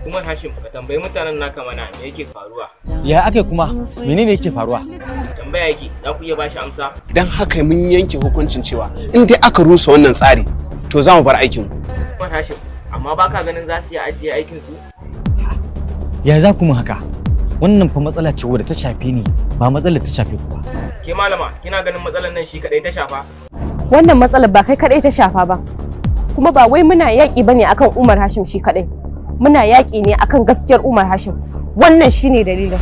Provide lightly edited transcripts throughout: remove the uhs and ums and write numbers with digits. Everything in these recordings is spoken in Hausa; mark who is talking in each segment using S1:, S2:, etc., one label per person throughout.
S1: Umar Hashim, ka tambayi mutanen naka mana me yake faruwa.
S2: Ya aka kuma menene yake faruwa?
S1: Tambaya yake, za ku iya bashi amsa?
S3: Don haka mun yanke hukuncin cewa in dai aka rusa wannan tsari to za mu bar aikin.
S1: Umar Hashim, amma baka ganin za su iya ajiye aikin su?
S2: Ya za ku mun haka? Wannan fa matsala ce wadda ta shafe ni, ba matsalar ta shafe ku ba.
S1: Ke malama, kina ganin matsalar nan shi kadai ta shafa?
S4: Wannan matsalar ba kai kadai ta shafa ba. Kuma ba wai muna yaƙi bane akan Umar Hashim shi kadai. Muna yaƙi ne akan gaskiyar Umar Hashim. Wannan shine dalilin.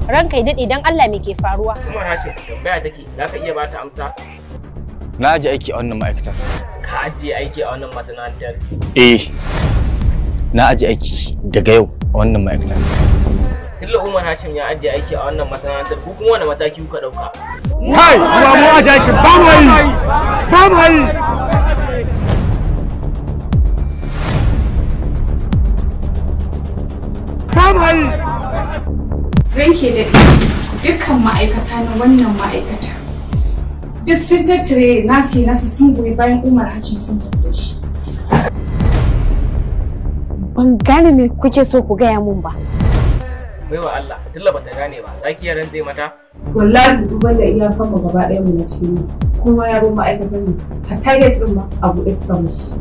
S5: Ranka ya daɗe, dan Allah me ke faruwa?
S1: Umar Hashim, tambaya take, za ka iya bata amsa?
S2: Na ajiye aiki a wannan ma'aikatar.
S1: Ka ajiye aiki a wannan masana'antar?
S2: Eh. Na ajiye aiki daga yau a wannan ma'aikatar.
S1: Tilla Umar Hashim ya ajiye aiki a wannan masana'antar, ko kuma wani mataki kuka ɗauka?
S6: Kai, ruwa mu ajiye aikin ba mu yi! Ba mu yi! Ba mu yi!
S7: Ranke daɗe, dukkan ma'aikata na wannan ma'aikata duk sun tattare nasu nasu sun goyi bayan Umar Hashim sun tafi da shi.
S5: Ban gane me kuke so ku gaya mun ba.
S1: Baiwa Allah, Tilla bata gane ba, za ki iya rantse mata?
S8: Wallahi duban da iyakan mu gaba ɗaya mu na cikin kuma ya bar ma'aikatan mu hatta gate ɗin ma a buɗe suka mishi.